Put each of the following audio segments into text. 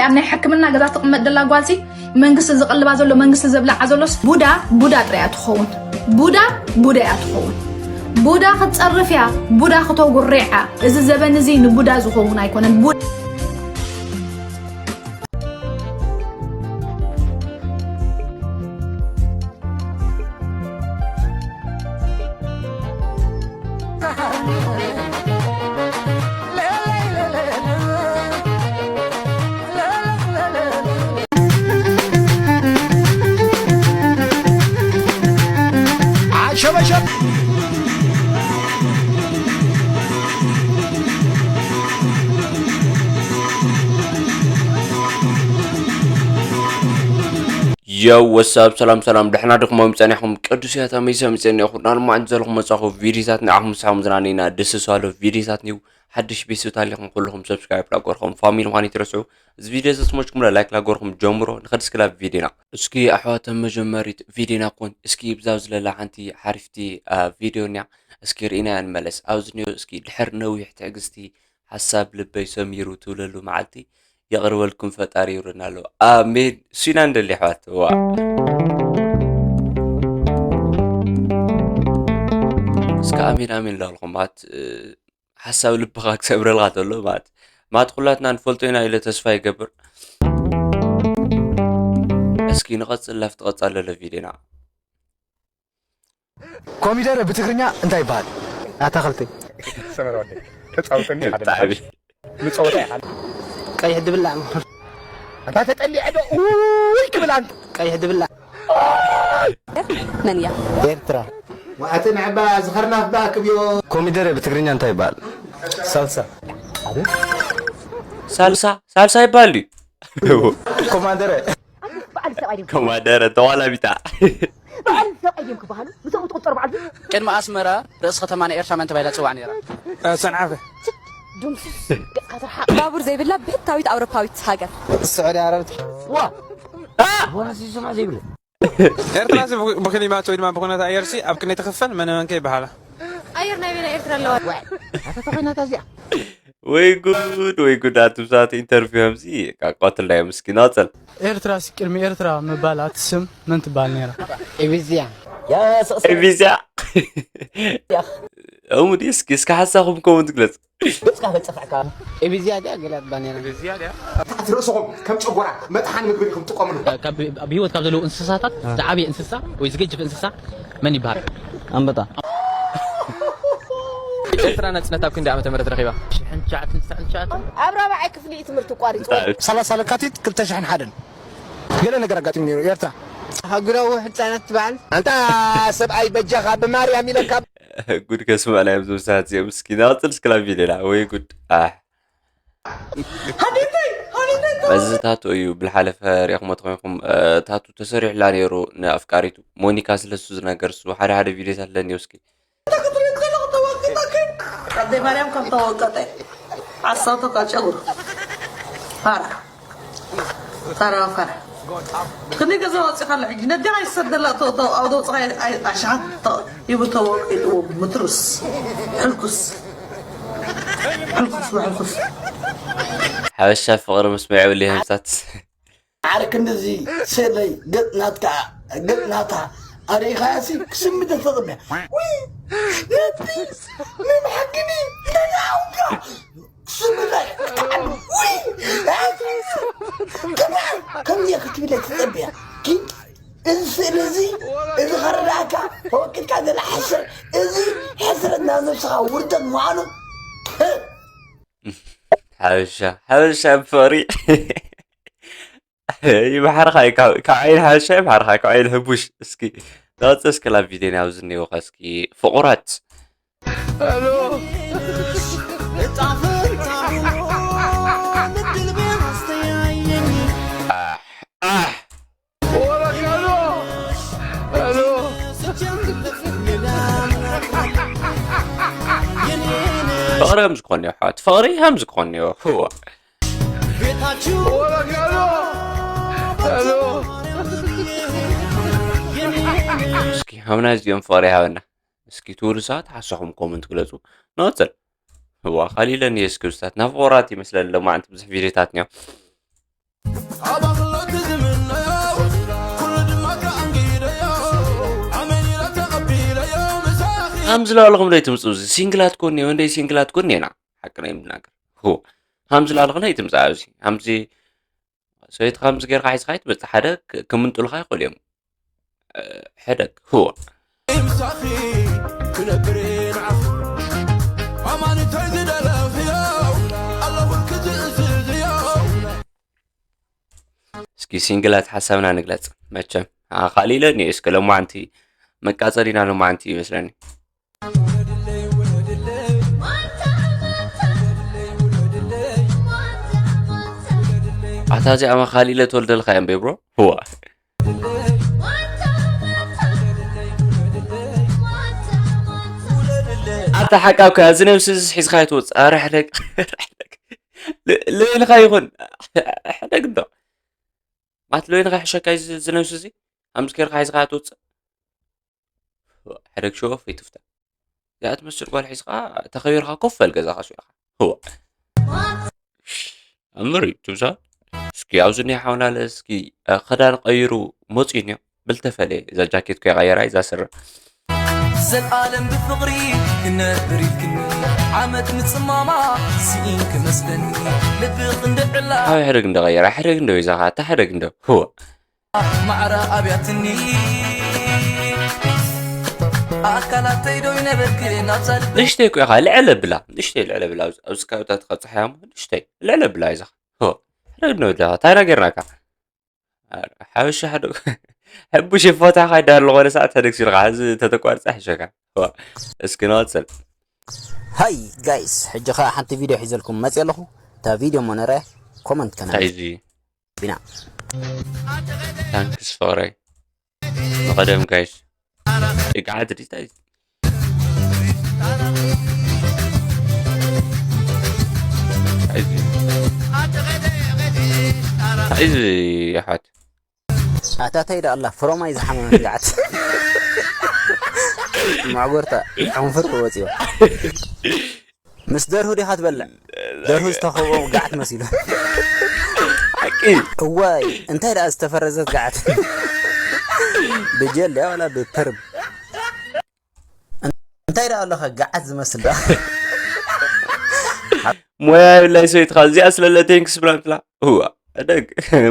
ኣብ ናይ ሕክምና ገዛ ትቕመጥ ዘላ ጓልሲ መንግስቲ ዝቕልባ ዘሎ መንግስቲ ዘብልዓ ዘሎስ ቡዳ ቡዳ ጥራያ ትኸውን። ቡዳ ቡዳ እያ ትኸውን። ቡዳ ክትጸርፍ እያ። ቡዳ ክተጉርዓ። እዚ ዘበን እዚ ንቡዳ ዝኸውን ኣይኮነን። ቡዳ ዮ ወሳብ ሰላም ሰላም ደሕና ድኹም ጸኒሕኩም ቅዱስ ያታ መይሰ ምጸኒ ይኹን ኣልማዕን ዘለኹም መጻኹ ቪዲዮታት ንዓኹም ሳኹም ዝናነይና ደስ ሷሎ ቪዲዮታት ኒው ሓድሽ ቤት ስታሊኹም ኩልኹም ሰብስክራይብ ላጎርኹም ፋሚሊ ምዃን ይትረስዑ። እዚ ቪዲዮ ዘስሞችኩም ላይክ ላጎርኹም ጀምሮ ንኸድስክላ ቪዲዮና። እስኪ ኣሕዋተ መጀመሪት ቪዲዮና ኮን እስኪ ብዛብ ዝለላ ሓንቲ ሓሪፍቲ ቪዲዮ ኒያ እስኪ ርኢና ንመለስ። ኣብዚ ኒዮ እስኪ ድሕር ነዊሕ ትዕግስቲ ሓሳብ ልበይ ሰሚሩ ትብለሉ መዓልቲ የቕርበልኩም ፈጣሪ ይብለና ኣሎ። ኣሜን። እሱ ኢና ንደሊ ኣሕዋት። ዋ። እስከ ኣሜን ኣሜን እንዳልኩም ማለት ሓሳብ ልብኻ ክሰብረልካ ተሎ ማለት ማለት ኩላትና ንፈልጦ ኢና ኢለ ተስፋ ይገብር። እስኪ ንቐጽል ላፍቲ ቀጻል ለለ ቪዲዮና። ኮሚደረ ብትግርኛ እንታይ ይበሃል? ኣታኽልቲ። ሰመረ ወደይ ተጻውተኒ ሓደ ብጣዕሚ። ምጸወታ ኢኻ። ቀይሕ ድብላዕ እሞ። ኣታ ተጠሊዐ ዶ ኡይ ክብል ኣንተ። ቀይሕ ድብላዕ። መን እያ? ኤርትራ። ወኣቲ ንዕባ ዝኸርናፍ ባ ክብዮ። ኮሚደረ ብትግርኛ እንታይ ይበሃል? ሳልሳ። ሳልሳ ሳልሳ ይበሃል ድዩ? ኮማንደረ ኮማደረ ተዋላቢታ በዓል ሰብኣይ ድዮም ክበሃሉ? ምስኦም ትቑጠሩ በዓል ቅድሚ ኣስመራ ርእሲ ከተማ ናይ ኤርትራ መን ተባሂላ ትጽዋዕ ነይራ? ሰንዓፈ። ድምሱስ ገጽካ ትርሓቕ። ባቡር ዘይብላ ብሕታዊት ኣውሮፓዊት ሃገር። ስዑዲ ዓረብ። ዋ ወራሲ ዝሰምዕ ዘይብለ። ኤርትራ ብክሊማት ወይ ድማ ብኩነታት ኣየርሲ ኣብ ክንደይ ትኽፈል? መን መን ከ ይበሃላ? ኣየር ናይ ቤላ ኤርትራ ኣለዋ። ኣታ ተኾይናታ እዚኣ። ወይ ጉድ ወይ ጉድ ኣቱም ሰባት ኢንተርቪው ከምዚ ቃቆትል ናይ ምስኪን ኣጸል ኤርትራ ሲ ቅድሚ ኤርትራ ምባል ኣቲ ስም መን ትበሃል ነይራ? ኤቢዝያ ኤቢዝያ እሙዲ እስኪ እስኪ ሓሳኹም ኮመንት ግለጽ ገጽካ ከይጸፍዕካ ኤቢዝያ ድያ ገለ ትበሃል ነይራ። ታሕቲ ርእስኹም ከም ጨጎራ መጥሓኒ ምግቢ ኢኹም ትጥቀምሉ። ብህይወት ካብ ዘለዉ እንስሳታት ዝዓበየ እንስሳ ወይ ዝገጅፍ እንስሳ መን ይበሃል? ኣንበጣ። ኤርትራ ናጽነት ኣብ ክንደይ ዓመተ ምህረት ረኺባ? ሽሕን ትሽዓተን ስሳን ትሽዓተን። ኣብ ራብዓይ ክፍሊ እዩ ትምህርቲ ኣቋሪጹ። ሰላሳ ለካቲት ክልተ ሽሕን ሓደን ገለ ነገር ኣጋጢሙ ነይሩ ኤርትራ። ኣህጉራዊ ሕጻናት በዓል። ኣንታ ሰብኣይ በጃኻ ብማርያም ኢለካ። ጉድ ከስምዕ ናይ ኣብዚ ሰዓት እዚኦም እስኪ ናቕጽል እስክላ ቪድዮና ወይ ጉድ ኣሕ። እዚ ታቱ እዩ ብልሓለፈ ሪእኹሞ ተኾይንኩም ታቱ ተሰሪሕላ ነይሩ ንኣፍቃሪቱ ሞኒካ ስለሱ ዝነገር እሱ ሓደ ሓደ ቪድዮታት ኣለኒ እስኪ ኣደይ ማርያም ከም ተወቀጠ ዓሳቶ ካብ ጨጉሩ ፋራ ፋራ ፋራ ክንደይ ገዛ ወፂኻ ኣሎ ሕጂ ነዴኻ ይሰደላ ኣብ ዘውፅኻ ኣሽሓት ይብተዎ ኢልዎ ምትሩስ ሕልኩስ ሕልኩስ ብሕልኩስ ሓበሻ ፍቕሪ ምስ መዕብሊ ህምሳት ዓረ ክንድዚ ሰለይ ገጽ ናትካ ገጽ ናታ ኣሪኢኻያሲ ክስምደ ተቕምያ ውይ ነቲ ንብሓቂ ድዩ እንታይ ዝዓውካ ክስምደ ውይ ከምዚ ክትብለ ትጸብያ ግን እዚ ስእሊ እዚ እዚ ከረዳእካ ተወቂጥካ ዘላ ሕስር እዚ ሕስረት ናብ ነብስኻ ውርደት ምዃኑ ሓበሻ ሓበሻ ብፍቕሪ ይምሓርካ እዩ ካብ ዓይኒ ሓበሻ ይምሓርካ ካብ ዓይኒ ሕቡሽ እስኪ ናወፀ እስኪ ላብ ቪድዮን ኣብዚ እኒኦካ እስኪ ፍቑራት ፍቕሪ ከም ዝኾን እዮ ሓወት ፍቕሪ ከም ዝኾን እዮ ህዋ እስኪ ሃብና እዚኦም ፍቕሪ ይሃበና እስኪ ትብሉ ሰባት ሓሳኹም ኮመንት ግለፁ ንቐፅል ህዋ ካሊለኒ የስክብስታት ናብ ፍቑራት ይመስለኒ ሎማዓንቲ ብዙሕ ቪድዮታት እኒኦ ኣባኽሎት ዝምነዮ ኩሉ ድማ ከኣንጊደዮ ኣመኒረ ተቐቢለዮ ምሳኺ። ከም ዝለዋለኹም ዶ ይትምፅኡ? እዚ ሲንግላት ኮን እየ ወንደይ ሲንግላት ኮን እየና ሓቂ ናይ ምናገር። ሁ፣ ከም ዝለዋለኹም ዶ ይትምፅኣ? ኣብዚ ከምዚ ሰበይቲ ከምዚ ጌርካ ሒዝካ ይትመፅእ ሓደ ክ- ክምንጥሉካ ይኽእሉ እዮም። እ፣ ሕደግ። ሁ። ምሳኺ ክነብር ንዓኺ ኣማን እንታይ ዝደለኽዮ ኣለኹልኪ ዝእዝዝዮ። እስኪ ሲንግላት ሓሳብና ንግለጽ። መቸም ኣኻሊለ እኒኦ እስከ ለማዓንቲ መቃጸሊና ለማዓንቲ ይመስለኒ። ኣታ እዚኣ መኻሊለ ተወልደልካ እዮም ቤብሮ። ዋ። ኣታ ሓቃ እኮ እዚ ነብሲ እዚ ሒዝካ ኣይትወጽእ። ኣረ ሕደግ። ል- ልእልኻ ይኹን። ሕደግ እንዶ። ማት ልእልኻ ሕሸካ እዚ እዚ ነብሲ እዚ። ኣምስ ጌርካ ሒዝካ ትወጽእ። ሕደግ ሸወፍ ይትፍታ። እዚኣ ትመስል ጓል ሒዝካ ተኸቢርካ ኮፍ በል ገዛኻ ስኢኻ። ህዋ። ኣምር እዩ ትምሳ። እስኪ ኣብዚ እኒኦ ሓውና ለ እስኪ፣ እ፣ ክዳን ቀይሩ መፂኡ እኒኦ። ብልተፈለየ እዛ ጃኬት ኮ ይቐየራ እዛ ስረ። ዘልኣለም ብፍቕሪ ክነብር ኢልክኒ ዓመት ምጽማማ ስኢን ክመስለኒ ልቢ ክንዲ ዕላ። ኣበይ ሕደግ እንደቐየራ ሕደግ እንደ ወይዛኻ እታ ሕደግ እንደ። ህዋ። ማዕረ ኣብያትኒ ኣካላተይ ዶ ይነበርክ ናብዛ ልበይ። ንእሽተይ እኮ ኢኻ ልዕለ ብላ ንእሽተይ ልዕለ ብላ ኣብዚ ኣብዚ ከባብታት ካብ ፀሓያ እሞ ንእሽተይ ልዕለ ብላ ይዛኻ። ሆ ሕደግ እንደ ወዳኻ እንታይ ና ጌርናካ። ሓበሻ ሕደግ። ሕቡሽ ይፎታ ካይዳ ኣለኾነ ሰዓት ሕደግ ሲልካ እዚ ተተቋርፀ ሕሸካ። ዋ፣ እስኪ ንቐፅል። ሃይ ጋይስ፣ ሕጂ ኸዓ ሓንቲ ቪድዮ ሒዘልኩም መፅእ ኣለኹ። እታ ቪድዮ እሞ ነራያ ኮመንት እንታይ ከነንብብ እዚ ኢና። ታንክስ ፍቕረይ። ንቐደም ጋይስ። ይግዓት ድስታ እዩ። እንታይ እዚ? እንታይ እዚ ኣሕዋት? ኣታታይ ዳ ኣላ ፍሮማይ ዝሓመመት ግዓት። ማዕጎርታ ሕንፍር ወፂዋ። ምስ ደርሁ ዲኻ ትበልዕ? ደርሁ ዝተኸብኦ ጋዕት መሲሉ። ሓቂ። እዋይ፣ እንታይ ደኣ ዝተፈረዘት ጋዕት። ብጀል ድያ ዋላ ብፐርም? እንታይ ደኣ ኣለኸ ጋዓት ዝመስል ደኣ? ሞያ የብላይ ሰበይትኻ እዚኣ ስለለ ቴንክስ ብላ ምትላ። እዋ፣ ደግ።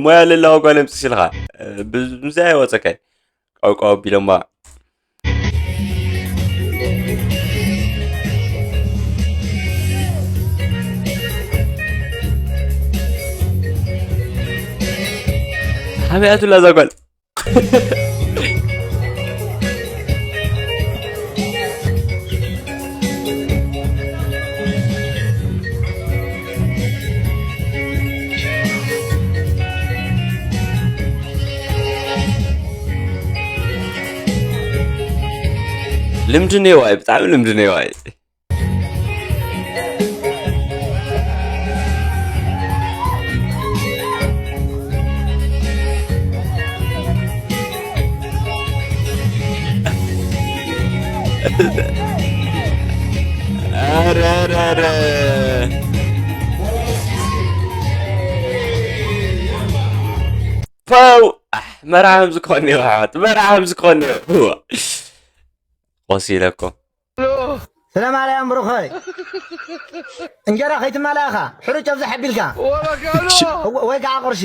ሞያ ለላዋ ጓል ኣምፅእ ኢልኻ። ብ-፣ ምስዚኣ ይወፀካይ። ቀውቀው ኣቢሎማ። ሓመያቱላ እዛ ጓል። ልምዲ ነይዋይ፣ ብጣዕሚ ልምዲ ነይዋይ። ኧረ፣ ኧረ፣ ኧረ። ፓው! ኣሕ፣ መርዓ ከምዚ ክኾን እዩ፣ ኣሕዋት። መርዓ ከምዚ ክኾን እዩ። ቆሲለ እኮ። ስለ ማርያም ብሩኸይ። እንጀራ ከይትማልኣ ኢኻ። ሕሩጭ ኣብዛ ሓቢልካ። ወ-፣ ወይ ከዓ ቅርሺ።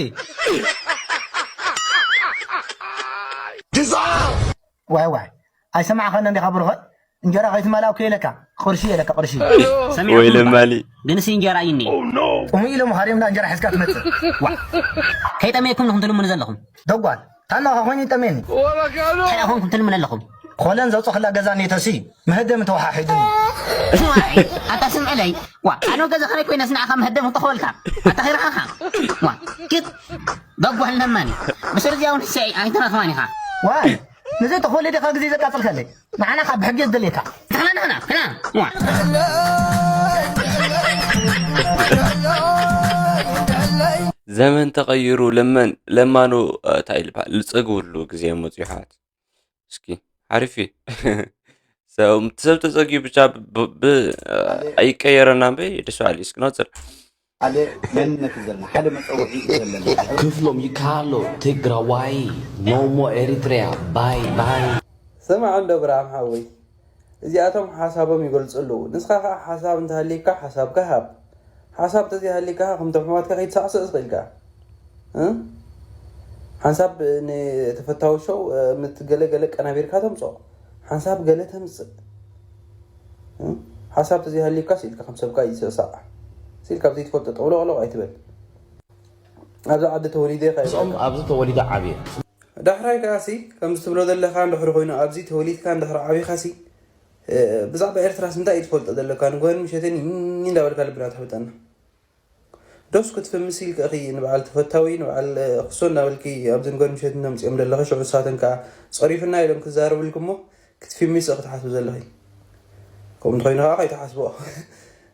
ዋይ ዋይ። ኣይሰማዕኸን እንዲኻ ብሩኸይ? እንጀራ ከይትማልኣ እኮ ኢለካ። ቅርሺ ኢለካ፣ ቅርሺ። ሰሚዕኩም ወይ ኢኻ? ለማሊ። ግንሲ እንጀራ እዩ እኒአ። ጥሙይ ኢሎም ሃሪምና እንጀራ ሒዝካ ትመጽእ። ዋ። ከይጠመየኩም ንኹም ትልምኑ ዘለኹም። ደጓል። ታናኻ ኮይኑ ይጠሜኒ። እንታይ ኮንኩም ትልምን ኣለኹም? ኮለን ዘውፅኽላ ገዛ ኔተሲ መህደሚ ተወሓሒዱኒ። ዋይ፣ ኣታ ስምዕለይ። ዋ፣ ኣነ ገዛ ኸረይ ኮይነስ ንዓኻ መህደሚ ክተኸወልካ። ኣታ ኺርኻኻ። ዋ፣ ኪድ። ደጓል ነማኒ። ብስርዚያ እውን ሕሰይ ኣይተረኽባን ኢኻ። ዋይ፣ ንዘይ ተኸወለ ዲኻ ግዜ ዘቃጽልከለይ? ንዓና ካብ ብሕጊ ዝደልየካ። ንሕና፣ ንሕና፣ ንሕና። ዋ። ዘመን ተቐይሩ ለመን-፣ ለማኑ፣ እ፣ እንታይ ይልባል? ዝጸግብሉ ግዜ መጺኡ፣ ኣሕዋት። እስኪ፣ ሓሪፍ እዩ። ሰብ፣ እቲ ሰብ ተጸግዩ ብቻ ብ-፣ ብ-፣ ብ-፣ ኣይቀየረና እምበይ፣ ደስ በሃሊ። እስኪ ንቐጽል። ሓደ መንነት እዩ ዘለና፣ ሓደ መጸውዒ እዩ ዘለና። ክፍሎም ይከሃሎ ትግራዋይ፣ no more Eritrea፣ bye bye። ስማዕ እንዶ ብርሃም ሓወይ፣ እዚኣቶም ሓሳቦም ይገልጹ ኣለዉ። ንስኻ ኸዓ ሓሳብ እንተሃልዩካ ሓሳብካ ሃብ። ሓሳብ ተዘይሃልዩካ ከምቶም ኣሕዋትካ ከይትሳዕስዕ ዝኽእል ከኣ። እ? ሓንሳብ ንተፈታዊ ሾው፣ እ፣ ምት ገለ ገለ ቀናቢርካ ተምጽኦ። ሓንሳብ ገለ ተምጽእ። እ? ሓሳብ ተዘይሃልዩካ ስኢልካ ከም ሰብካ ይስዕሳዕ። ስኢልካ ኣብ ዘይትፈልጦ ጠውሎቕሎቕ ኣይትበል። ኣብዛ ዓዲ ተወሊደ ኢኻ ኢልካ። እዚኦም ኣብዚ ተወሊደ ዓብየ። ዳሕራይ ከኣሲ ከምዚ ትብሎ ዘለኻ እንድሕሪ ኮይኑ ኣብዚ ተወሊድካ እንድሕሪ ዓቢኻሲ፣ እ፣ ብዛዕባ ኤርትራስ እንታይ እዩ ትፈልጦ ዘለካ? ንጓል ምሸትን እንዳበልካ ልብና ትሕብጠና። ዶስ ክትፍምሲ ኢልካ እኺ ንበዓል ተፈታዊ ንበዓል፣ እ፣ ክሶ እናበልኪ ኣብዚ ንጓል ምሸትን ተምጽኦም ዘለኺ ሽዑ ንሳተን ከኣ ጸሪፍና ኢሎም ክዛረብልኪ እሞ ክትፊምሲ ክትሓስቢ ዘለኺ። ከምኡ እንተኾይኑ ከኣ ከይትሓስቦ።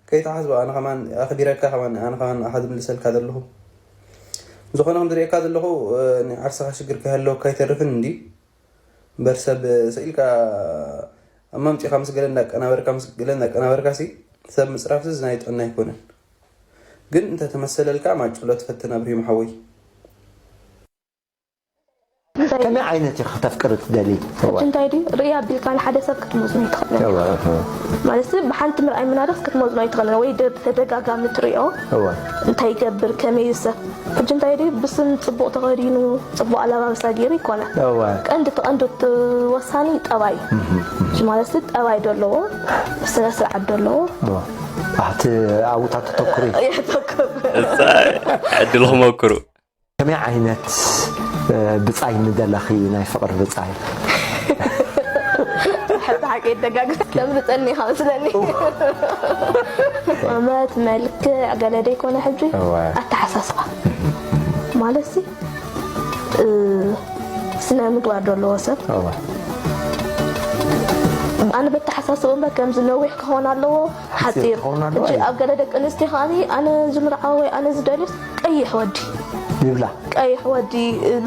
ከይትሓስቦ ኣነ ከማን ኣኽቢረካ ከማን ኣነ ከማን ንዓኻ ዝምልሰልካ ዘለኹ። ዝኾነ ከም ዝርእየካ ዘለኹ፣ እ፣ ናይ ዓርስኻ ሽግር ከይህልወካ ኣይተርፍን እንድዩ። እምበር ሰብ ስኢልካ ኣብ ማምጺኻ ምስ ገለ እንዳቀናበርካ ምስ ገለ እንዳቀናበርካ ሲ ሰብ ምጽራፍ ሲ ናይ ጥዕና ኣይኮነን። ግን እንተ ተመሰለልካ ማጭሎ ትፈትን ኣብርሂም ሓወይ። ከመይ ዓይነት ኢኺ ክተፍቅሪ ትደልዪ? ሕጂ እንታይ ድዩ ርእያ ኣቢልካ ንሓደ ሰብ ክትመዝኖ ኣይትኽእልን። እወ፣ እህ፣ ማለት ብሓንቲ ምርኣይ ምናደስ ክትመዝኖ ኣይትኽእልን ወይ ደ- ተደጋጋሚ ትሪኦ እወ። እንታይ ይገብር ከመይ ይሰብ ሕጂ እንታይ ድዩ ብስም ጽቡቕ ተኸዲኑ ጽቡቕ ኣለባብሳ ገይሩ ይኮነ እወ። ቀንዲ እቲ ቀንዲ እቲ ወሳኒ ጠባይ እዩ። ሕጂ ማለት ጠባይ ዶ ኣለዎ ስነ ስርዓት ዶ ኣለዎ እወ። ኣቲ ኣብታ ተተኩሪ የተኩር ዕድልኹም መክሩ። ከመይ ዓይነት እ፣ ብጻይ ምደለኺ ናይ ፍቕሪ ብጻይ? ሕቲ ሓቂ ይደጋግም ተምልጠኒ ኢኻ መስለኒ። ቁመት መልክዕ ገለ ደይኮነ ሕጂ እወ። ኣተሓሳስባ ማለት ሲ እ፣ ስነ ምግባር ዶ ኣለዎ ሰብ እወ። ኣነ በተሓሳስቦ እምበር ከምዚ ነዊሕ ክኸውን ኣለዎ ሓፂር ክኸውን ኣለዎ ሕጂ እዩ። ኣብ ገለ ደቂ ኣንስትዮ ከዓኒ ኣነ ዝምርዓዎ ወይ ኣነ ዝደልዮስ ቀይሕ ወዲ ይብላ ቀይሕ ወዲ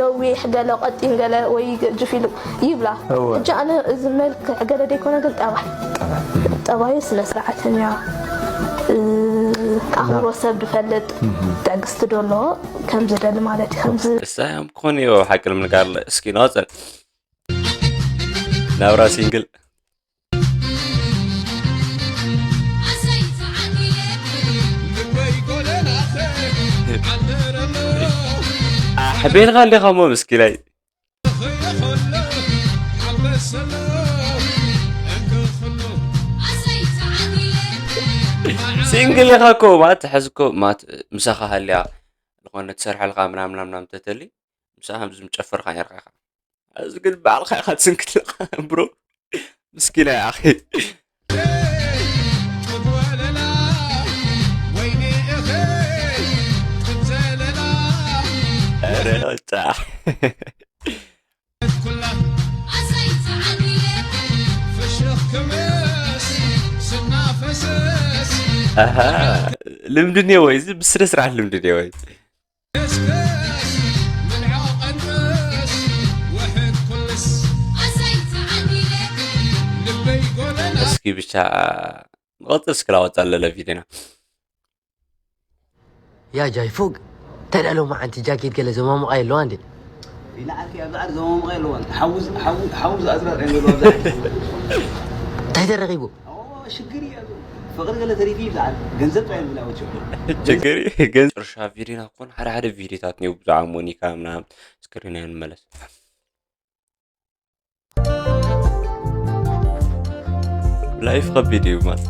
ነዊሕ ገለ ቀጢን ገለ ወይ ጅፊሉ ይብላ እወ። ሕጂ ኣነ እዚ መልክዕ ገለ ደይኮነ ግን ጠባይ ጠባይ ስነ ስርዓተኛ እ፣ ኣኽብሮ ሰብ ድፈልጥ ትዕግስቲ ዶ ኣለዎ ከም ዝደሊ ማለት እዩ ከምዚ እሳዮም ክኾን እዮ ሓቂ ንምንጋር እስኪ ንቐፅል ናብራ ሲንግል ኣሕቤልካ እንዲኻ እሞ ምስኪናይ ሲንግል ኢኻ እኮ ማለት ትሕዝ እኮ ማለት ምሳኻ ሃልያ ዝኾነ ትሰርሐልካ ምናምን ምናምን ተተሊ ምሳኻ ከምዚ ምጨፈርካ ነርካ ኢኻ እዚ ግን ባዕልኻ ኢኻ ትስንክትልካ ብሮ ምስኪና ኣኺ ልምዲ እኒኦ ወይ እዚ ብስነ ስርዓት ልምዲ እኒኦ ወይ እስኪ ብቻ ንቐፅል እስኪ ላወጣ ለለ ቪዲዮና ያ ጃይ ፎግ እንታይ ደኣ ሎማዓንቲ ጃኬት ገለ ዘማሙቓ የለዋ እንዴ ይልዓል ኣብዛ ዓዲ ዘማሙቓ የለዋን ሓውዝ ሓውዝ ኣዝራጥ እዮም ዘለዋ ኣብዛ ዓዲ እንታይ ተረኺቡ ሽግር እዩ ፍቕሪ ገለ ተሪፊ ይብልዓል ገንዘብ ጥራይ ዝብላ ወቸው ችግር ግን ርሻ ቪዲዮና ኮን ሓደ ሓደ ቪዲዮታት ነው ብዛዕባ ሞኒካ ምናምን ስክሪን ንመለስ ላይፍ ከቢድ እዩ ማለት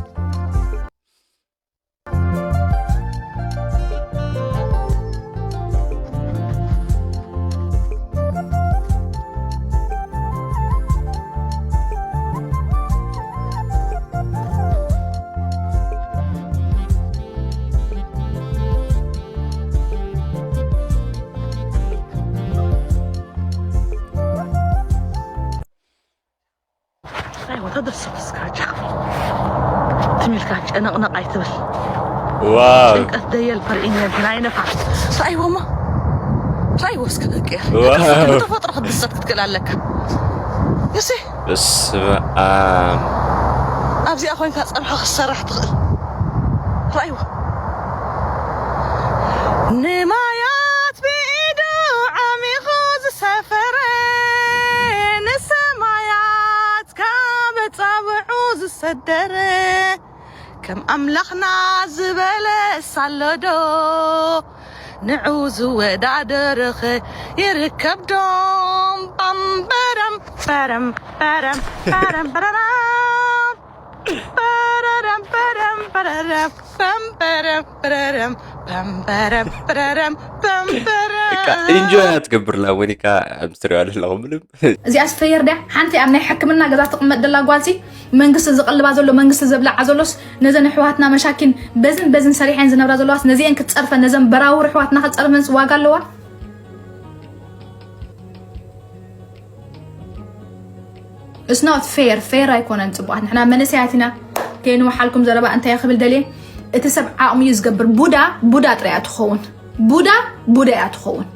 ኣይወ ተደሰት እስካ ጃ ትሚልካ ጨነቕነቕ ኣይትብል ዋው ጭንቀት ደየል ፐርኢንየንት ናይ ነፋስ ራእይዎ እሞ ራእይዎ እስከ ደቂ ዋው ተፈጥሮ ክትድሰት ክትክእል ኣለካ እሲ በስመ ኣብ ኣብዚኣ ኮይንካ ፀብሒ ክትሰርሕ ትኽእል ራእይዎ ንማያት ብኢዱ ዓሚኹ ዝሰፈረ፣ ንሰማያት ካብ ኣጻብዑ ዝሰደረ፣ ከም ኣምላኽና ዝበለ ሳሎዶ፣ ንዑ ዝወዳደርኸ ይርከብ ዶም። ፓምበረም፣ በረም፣ በረም፣ በረም፣ በረራም። ኢንጆይ ትገብርላ ወኒካ ምስትሪዋ ኣለኹ ምንም። እዚኣስ ፈየር ድያ? ሓንቲ ኣብ ናይ ሕክምና ገዛ ትቕመጥ ደላ ጓልሲ መንግስቲ ዝቐልባ ዘሎ፣ መንግስቲ ዘብላዓ ዘሎስ፣ ነዘን ኣሕዋትና መሻኪን በዝን በዝን ሰሪሐን ዝነብራ ዘለዋስ፣ ነዚአን ክትፀርፈን፣ ነዘን በራውር ኣሕዋትና ክትፀርፈንስ ዋጋ ኣለዋ? It's not fair. Fair ኣይኮነን። ፅቡቃት ንሕና መንእሰያት ኢና። ከይንወሓልኩም ዘረባ እንታይ ክብል ደልየ፣ እቲ ሰብ ዓቕሚ እዩ ዝገብር። ቡዳ ቡዳ ጥራያ ትኸውን። ቡዳ ቡዳ እያ ትኸውን።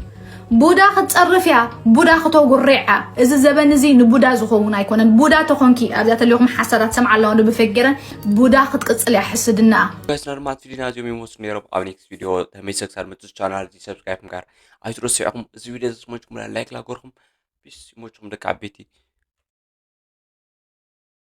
ቡዳ ክትፀርፍ እያ። ቡዳ ክተጉሬዓ። እዚ ዘበን እዚ ንቡዳ ዝኸውን ኣይኮነን። ቡዳ ተኾንኪ ኣብዚኣ ተለኹም ሓሳዳት ሰምዓ ኣለዋ ንዱ ፈገረን ቡዳ ክትቅፅል እያ ሕስድና። ጋይስ ናድማት ቪዲዮና እዚኦም ይመስሉ ነይሮም። ኣብ ኔክስት ቪዲዮ ተመይሰ ክሳብ መፅእ ቻናል እዚ ሰብስክራይብ ምግባር ኣይትረስዑ ኢኹም። እዚ ቪዲዮ እዚ ስሞችኩም ላይክ ላጎርኩም ፒስ ይሞችኩም ደቂ ዓበይቲ።